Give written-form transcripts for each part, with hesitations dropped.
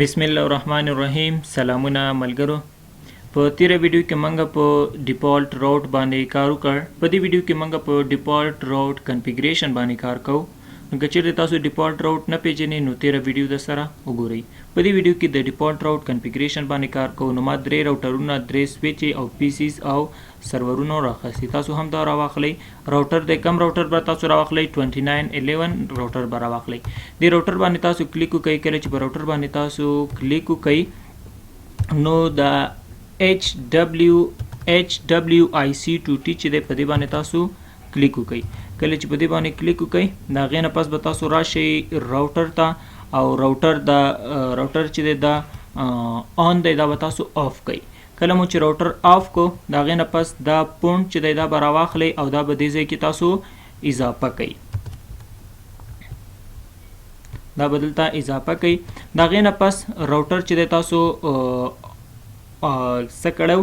بسم الله الرحمن الرحیم. سلامونه ملګرو. په تیره ویډیو کې موږ په default route باندې کار وکړ. په دې ویډیو کې موږ په default route configuration باندې کار کوو. نو که چیرې تاسو default route نه پیژنئ، نو تیره ویډیو د سره وګورئ. په دې ویډیو کې د default route configuration باندې کار کوو. نو ما درې راوټرونه، درې سویچ او PCs او سرورونو راخستي. تاسو هم دا راواخلئ. راوټر د کم راوټر به تاسو راواخلئ؟ 2911 راوټر به راواخلئ. دې راوټر باندې تاسو کلیک وکړئ. کله چې په راوټر باندې تاسو کلیک وکړئ، نو د HW HWIC2T چې دی، په دې باندې تاسو کلیک وکړئ. کله چې په دې باندې کلیک وکړئ، د هغې نه پس به تاسو راشئ راوټر ته او راوټر د راوټر چې دی، دا on دی، دا به تاسو off کړئ. کله مو چې راوټر off کو، د هغې نه پس دا پوینټ چې دی، دا به راواخلئ او دا به دې ځای کې تاسو اضافه کړئ. دا به دلته اضافه کړئ. د هغې نه پس راوټر چې دی، تاسو څه کړی،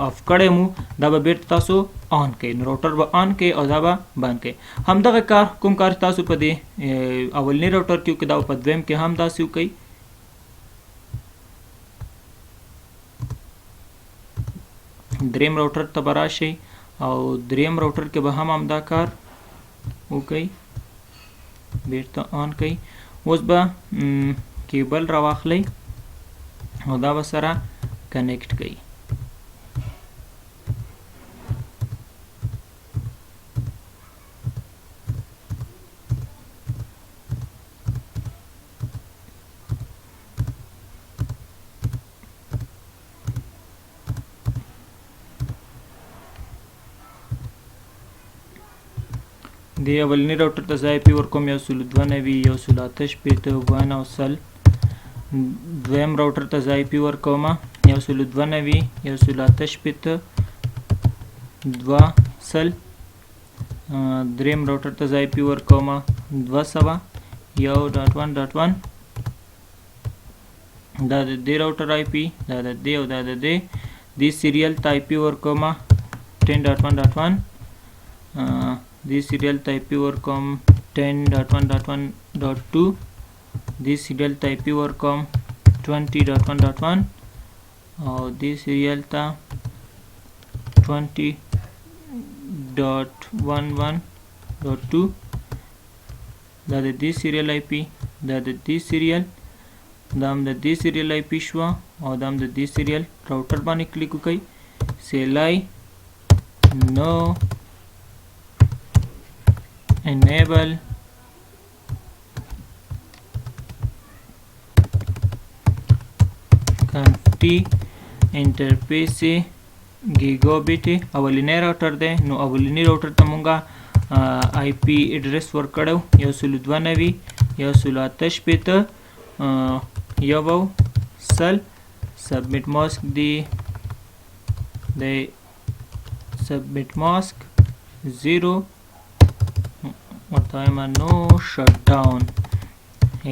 off کړی مو، دا به بیرته تاسو on کړئ. نو راوټر به on کړئ او دا به بند کړئ. همدغه کار، کوم کار تاسو په دې اولني راوټر کې وکړئ، دا په دویم کې هم داسې وکړئ. دریم راوټر ته به راشئ او دریم راوټر کې به هم همدا کار وکړئ، بیرته on کړئ. اوس به کیبل راواخلئ او دا به سره connect کړئ. د اولني راوټر ته زه IP ورکوم، 192، 168، 1 او 100. دویم راوټر ته زه IP ورکوم، 192، 168، 2، 100. دریم راوټر ته زه IP ورکوم، 200، 1.1.1. دا د دې راوټر IP، دا د دې او دا د دې. دې serial ته IP ورکوم، 10.1.1. دې سیریل ته IP ورکوم، 10.1.1.2. دې سیریل ته IP ورکوم، 20.1.1 او دې سیریل ته 20.11.2. دا د دې serial IP، دا د دې سیریل، دا هم د دې serial IP شوه او دا هم د دې سیریل. راوټر باندې کلیک وکړئ، CLI no enable conf t interface gigabit. اولنی راوټر دی، نو اولنی راوټر ته مونږه IP address ورکړو، 192، 168، 1 او 100. Subnet mask دی د subnet mask 0. ورته وایم no shutdown،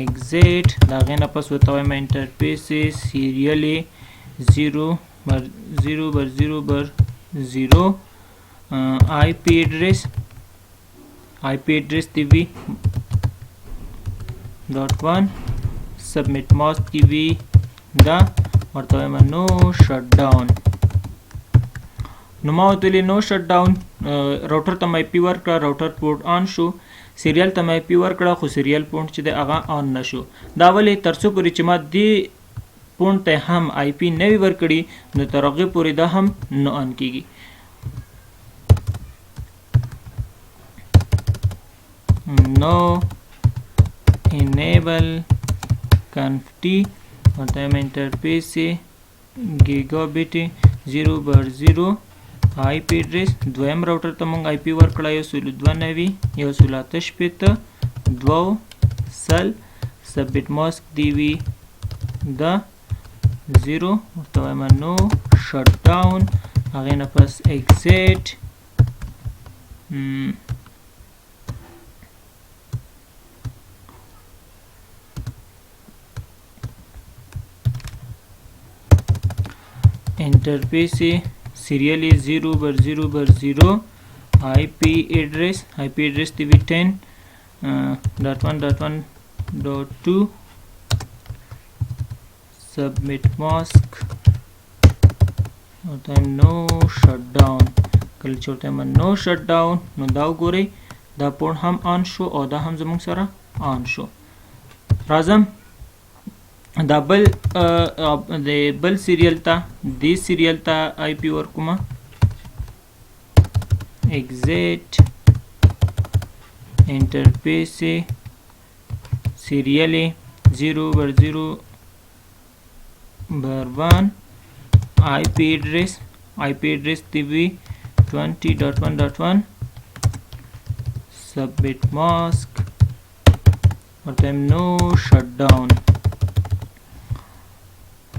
exit. د هغې نه پس ورته وایم interface serial 0 bar 0 bar 0 bar 0. IP address، IP address دی وي .1. Subnet mask دی وي دا. ورته وایم no shutdown. نو ما ورته ویلي no shutdown. راوټر ته مې IP ورکړه، راوټر port on شو. سیریل ته مې IP ورکړه، خو serial port چې دی، هغه on نه شو. دا ولې؟ تر څو پورې چې ما دې پورټ ته هم IP نه وي ورکړي، نو تر هغې پورې دا هم نه on کیږي. No enable conf t، ورته وایم interface gigabit 0 bar 0. IP address، دویم راوټر ته مونږ IP ورکړه، 192، 168، 2، 100. Subnet mask دی وي دا 0. ورته وایم no shutdown. هغې نه پس exit. Interface serial 0 bar 0 bar 0. IP address، IP address دی وي 10.1.1.2. subnet mask ورته وایم no shutdown. کله چې ورته وایم no shutdown، نو دا وګورئ، دا port هم on شو او دا هم زموږ سره on شو. راځم دا بل د بل serial ته، دې serial ته IP ورکوم. Exit interface serial 0 بر 0 بر 1، IP address، IP address دې وي 20.1.1، subnet mask ورته وایم no shutdown.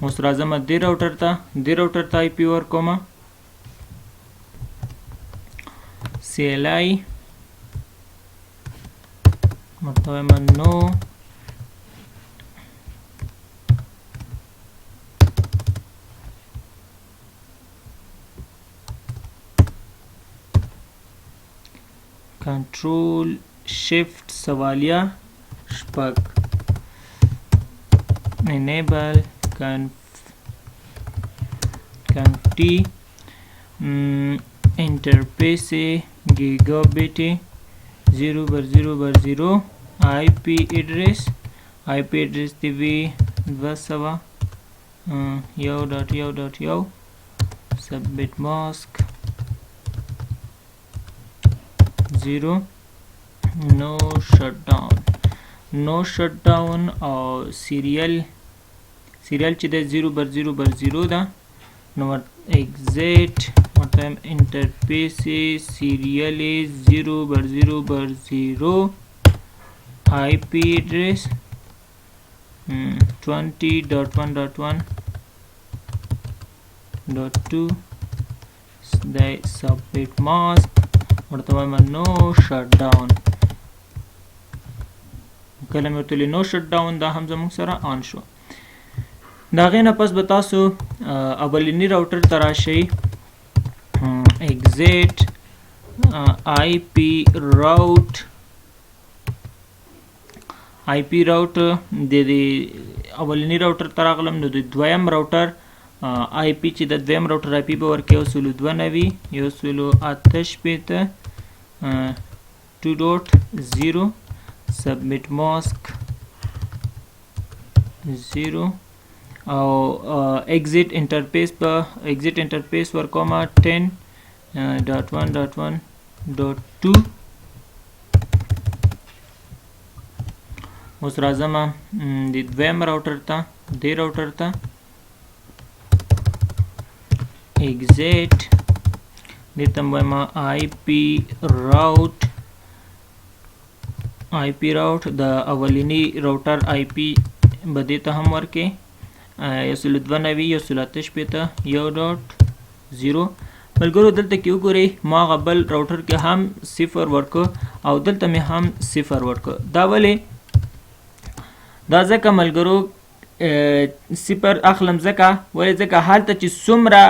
اوس راځم دې راوټر ته، دې راوټر ته IP ورکوم. CLI ورته وایم no control shift سوالیه شپږ، enable conf t، interface gigabit 0 بر 0 بر 0، IP address، IP address دې وي 200.1.1.1، subnet mask 0، no shutdown، no shutdown. او serial، serial چې د 0 بر 0 بر 0 ده، نو exit ورته وایم interface serial 0 بر 0 بر 0، IP address 20.1.1.2، د subnet mask ورته وایم no shutdown. کله مې ورته no shutdown، دا هم زموږ سره on شو. د هغې نه پس به تاسو اولني راوټر ته راشئ. Exit IP route، IP route د دې اولني راوټر ته راغلم، نو د دویم راوټر IP چې د دویم راوټر IP به ورکړي 192، 168، 2.0، subnet mask 0، او exit interface په exit interface ورکوم 10.1.1.2. اوس راځم د دویم راوټر ته، دې راوټر ته. Exit، دې ته وایم IP route، IP route، د اولني راوټر IP به دې ته هم ورکې 192، 168، 1.0. ملګرو، دلته کې وګورئ، ما هغه بل راوټر کې هم صفر ورکو او دلته مې هم صفر ورکو. دا ولې؟ دا ځکه ملګرو صفر اخلم، ځکه ولې؟ ځکه هلته چې څومره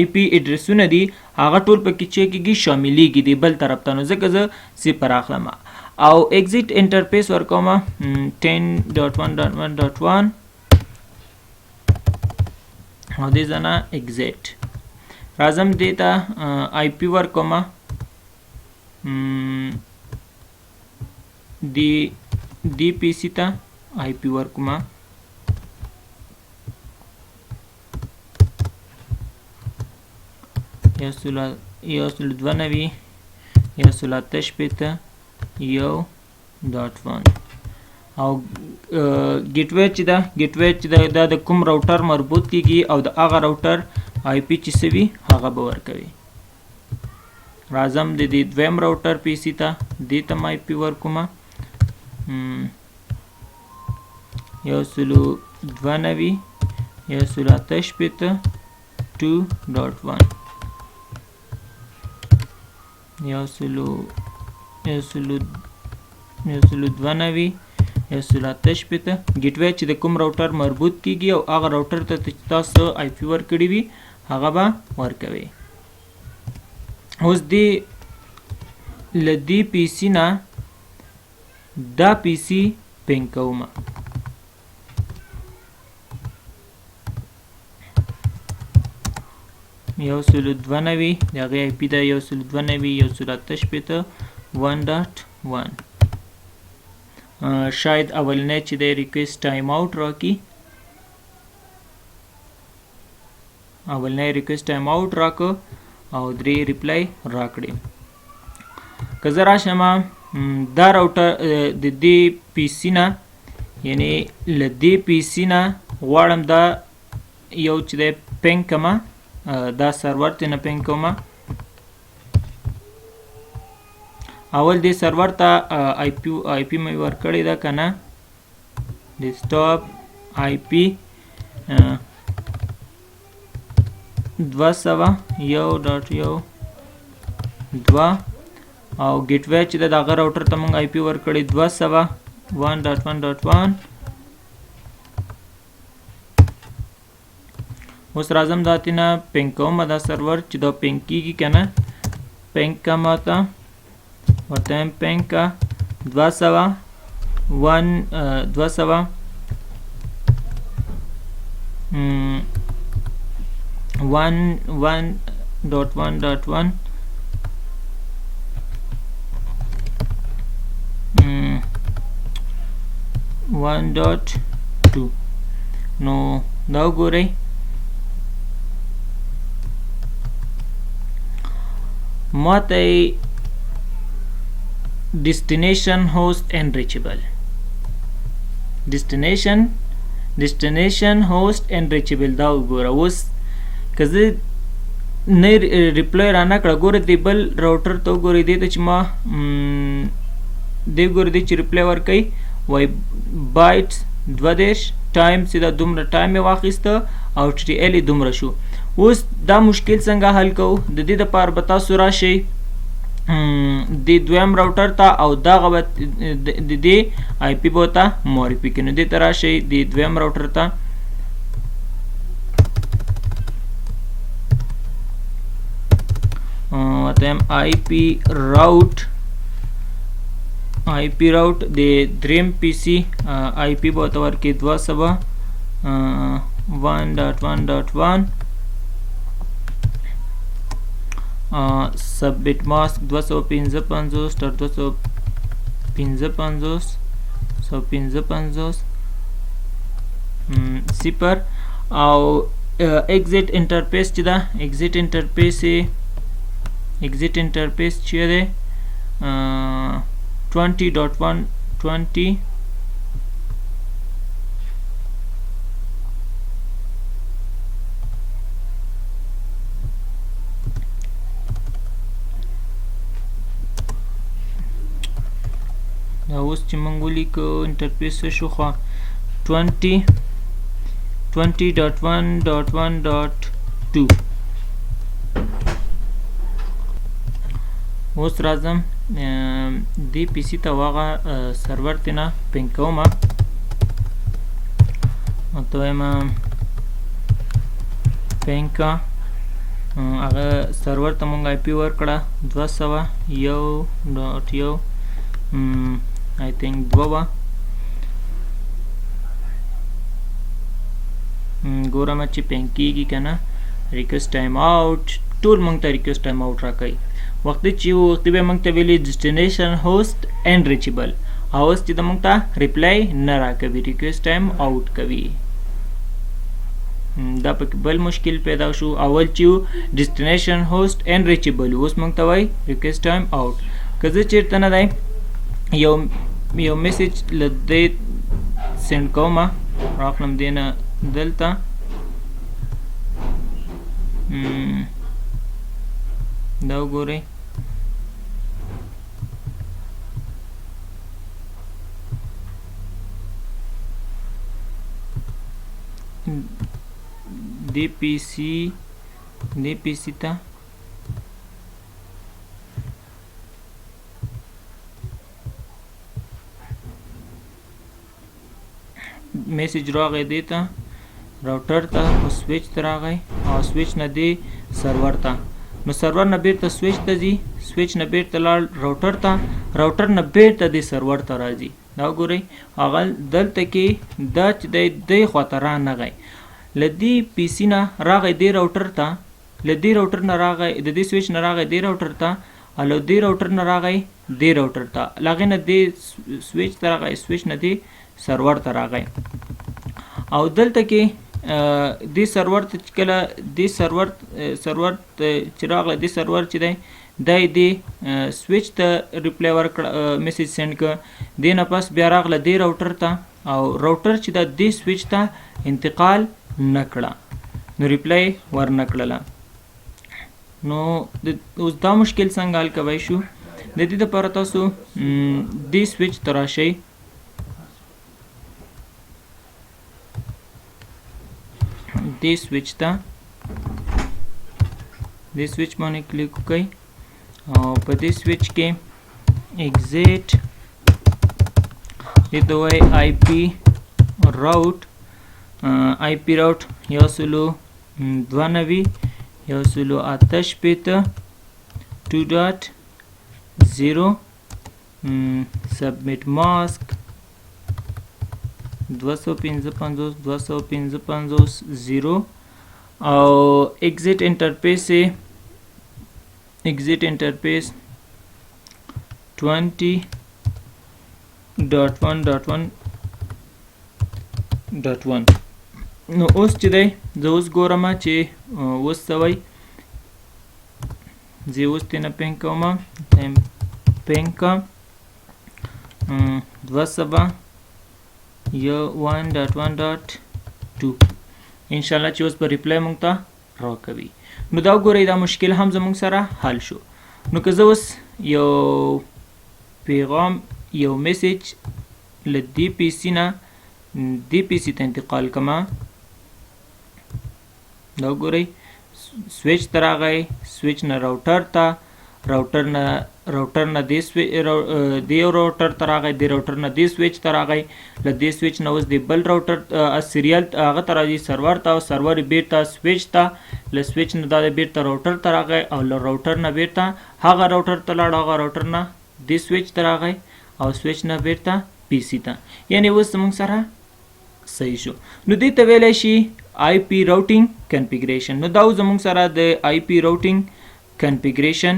IP ادرسونه دي، هغه ټول پکې چې کېږي، شاملېږي دی بل طرف ته، نو ځکه زه صفر اخلم او exit interface ورکوم 10.1.1.1 او دې ځای نه exit. راځم دې ته IP ورکوم، دې PC ته IP ورکوم 192، 168، 1.1. او gateway چې ده، gateway چې ده، دا د کوم راوټر مربوط کیږي او د هغه راوټر IP چې څه وي، هغه به ورکوي. راځم د دې دویم راوټر PC ته، دې ته ما IP ورکوم 192، 168، 2.1، 192، 168. gateway چې د کوم راوټر مربوط کیږي او هغه راوټر ته چې تاسو IP ورکړي وي، هغه به ورکوي. اوس دې له دې PC نه دا PC ping کوم. 192، د هغې IP ده 192 168 1.1. شاید اولنی چې دی request time out راکړي، اولنی request time out راکړ او درې reply راکړې. که زه راشم دا router د دې PC نه، یعنی له دې PC نه غواړم دا یو چې دی ping کړم، دا سرور ته نه ping کوم. اول دې سرور ته IP مې ورکړې ده که نه، desktop IP 200.1.1.2 او gateway چې ده د هغه router ته موږ IP ورکړې 200.1.1.1. اوس راځم دا تېنه ping کوم دا سرور چې دا ping کېږي که نه. ping که ماته ورته وایم ping که 200 1 200 1 1.1.1 1.2. نو دا وګورئ، ما ته یې destination host unreachable، destination host unreachable. دا وګوره، اوس که زه نه reply رانه کړه، ګوره دې بل router ته وګورئ، دې ته چې ما دې ګوره دې چې reply ورکوي وایي byte 32 time چې دا دومره time یې واخیسته او TTL یې دومره شو. اوس دا مشکل څنګه حل کوو؟ د دې دپاره به تاسو راشئ د دویم router ته او دغه به د دې IP به ورته معرفي کړي. نو دې ته راشئ د دویم router ته، ورته وایم IP route د دریم PC IP به ورته ورکړي 200.1.1.1، subnet mask 255.255.155 155 0. او exit interface چې ده، exit interface چې دی 20.1 20 دا اوس چې موږ ولیکو interface څه شو؟ خو 20 20.1.1.2. اوس راځم دې PC ته، هغه سرور ته نه ping کوم، ورته وایم ping که هغه سرور ته مونږ IP ورکړه 200.1.1 I think 2 وه. ګورم چې ping کېږي که نه. request time out، ټول مونږ ته request time out راکوي. وختي چې وختي به مونږ ته ویلي destination host unreachable، او اوس چې د مونږ ته reply نه راکوي، request time out کوي. دا پکې بل مشکل پیدا شو. اول چې destination host unreachable، اوس مونږ ته وایي request time out. که زه چېرته نه دی یو message له دې send کوم، راخلم دې نه دلته، دا وګورئ، دې PC ته message راغی، دې ته router ته او سویچ ته راغی، او سویچ نه دې سرور ته، نو سرور نه بیرته سویچ ته ځي، سویچ نه بیرته لاړ router ته، router نه بیرته دې سرور ته راځي. دا وګورئ، هغه دلته کې دا چې دی دې خواته رانغی، له دې PC نه راغی دې router ته، له دې راوټر نه راغی، د دې سویچ نه راغی دې راوټر ته، او له دې راوټر نه راغی دې راوټر ته، له هغې نه دې سویچ ته راغی، سویچ نه دې سرور ته راغی. او دلته کې دې سرور ته چې کله دې سرور سرور ته چې راغله، دې سرور چې دی دا یې دې سویچ ته reply ورکړه، message send کړ. دې نه پس بیا راغله دې راوټر ته، او راوټر چې دا دې سویچ ته انتقال نه کړه، نو reply ورنه کړله. نو اوس دا مشکل څنګه حل کوی شو؟ د دې لپاره تاسو دې سویچ ته راشئ، دې سویچ ته، دې سویچ باندې کلیک وکړئ، او په دې سویچ کې exit دې ته وایي IP route، IP route 192 168 2.0، subnet mask 255 255 0، او exit interface، exit interface 20.1.1.1. نو اوس چې دی زه اوس ګورم چې اوس څه وایي. زه اوس ترې نه ping کوم، ping 201 1.1.2. انشاءالله چې اوس به reply مونږ ته راکوي. نو دا وګورئ، دا مشکل هم زمونږ سره حل شو. نو که زه اوس یو پیغام، یو message له دې PC نه دې PC ته انتقال کما، دا وګورئ، سویچ ته راغی، سویچ نه راوټر ته، راوټر نه دې یو راوټر ته راغی، دې راوټر نه دې سویچ ته راغی، له دې سویچ نه اوس دې بل راوټر serial هغه ته راځي، سرور ته، او سرور بیرته سویچ ته، له سویچ نه دا بیرته راوټر ته راغی، او له راوټر نه بیرته هغه راوټر ته لاړ، هغه راوټر نه دې سویچ ته راغی، او سویچ نه بیرته PC ته. یعنی اوس زموږ سره صحیح شو. نو دې ته ویلی شي IP routing configuration. نو دا زموږ سره د IP routing configuration.